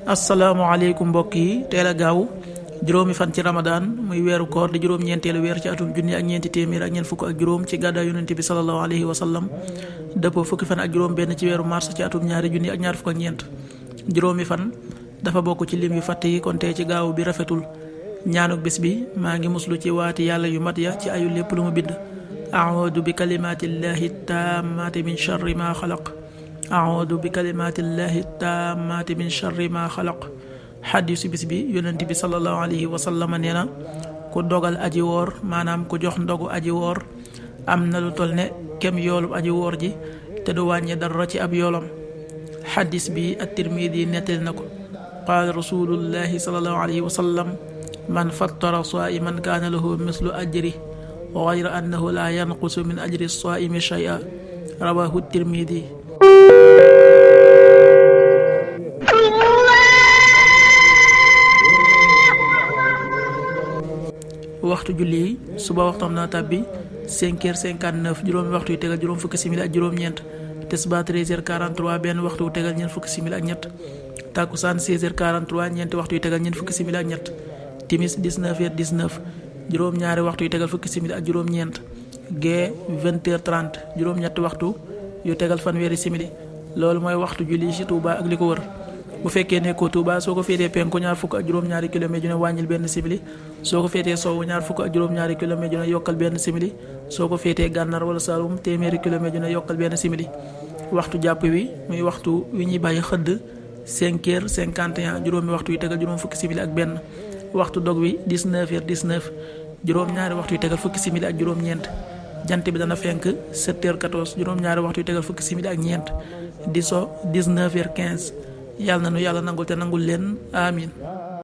asalaamaaleykum mbokk yi teel a gaaw juróomi fan ci ramadan muy weeru koor di juróom-ñeenteelu weer ci atum junni ak ñeenti téeméer ak ñeent fukk ak juróom ci gàddaay yonent bi sallallahu alayhi wa sallam dëppoo fukki fan ak juróom benn ci weeru mars ci atum ñaari junni ak ñaar fukk ak ñeent. juróomi fan dafa bokk ci lim yu fàtte yi kon tey ci gaaw bi rafetul. ñaanuk bis bi maa ngi muslu ci waati yàlla yu mat ya ci ayu lépp lu mu bind. a'uudu bi kalimaatillahi taammaati min sharri ma xalaq a'uudu bi kalimaatillahi taammaati min sharri ma xalaq. xaddisu bis bi yonent bi sallallahu alayhi wa sallam nee na ku dogal aji woor maanaam ku jox ndogu aji woor am na lu toll ne kem yoolub aji woor ji te du wàññi dara ci ab yoolam. xaddis bi at-Tirmidi nettali na ko qaala rasulullahi sallallahu alayhi wa sallam man fattara saa'iman kaana lahu mislu ajri gayra annahu la yanqusu min ajri saa'imi shay'a rawahu at-Tirmidi. waxtu julli yi suba waxtam na tàbbi 5h59 juróomi waxtu yu tegal juróom fukki simili ak juróom-ñeent. tisbaar 13h43 benn waxtu yu tegal ñeent fukki simili ak ñett. takkusaan 16h43 ñeenti waxtu yu tegal ñeent fukki simili ak ñett. timis 19h19 juróom-ñaari waxtu yu tegal fukki simili ak juróom-ñeent. gee 20h30 juróom-ñetti waxtu yu tegal fanweeri simili. loolu mooy waxtu julli ci Touba ak li ko wër. bu fekkee nekkoo Touba soo ko féetee penku ñaar fukk ak juróom-ñaari kilomètre ju ne wàññil benn simili soo ko féetee sowwu ñaar fukk ak juróom-ñaari kilomètre ju ne yokkal benn simili soo ko féetee gànnaar wala Saalum téeméeri kilomètre ju ne yokkal benn simili. waxtu jàpp wi muy waxtu wi ñuy bàyyi xëdd 5h51 juróomi waxtu yu tegal juróom fukki simili ak benn. waxtu dog wi 19h19 juróom-ñaari waxtu yu tegal fukki simili ak juróom-ñeent. jant bi dana fenk 7h14 juróom-ñaari waxtu yu tegal fukki simili ak ñeent di so 19h15. yàlla na nu yàlla nangul te nangul leen amiin.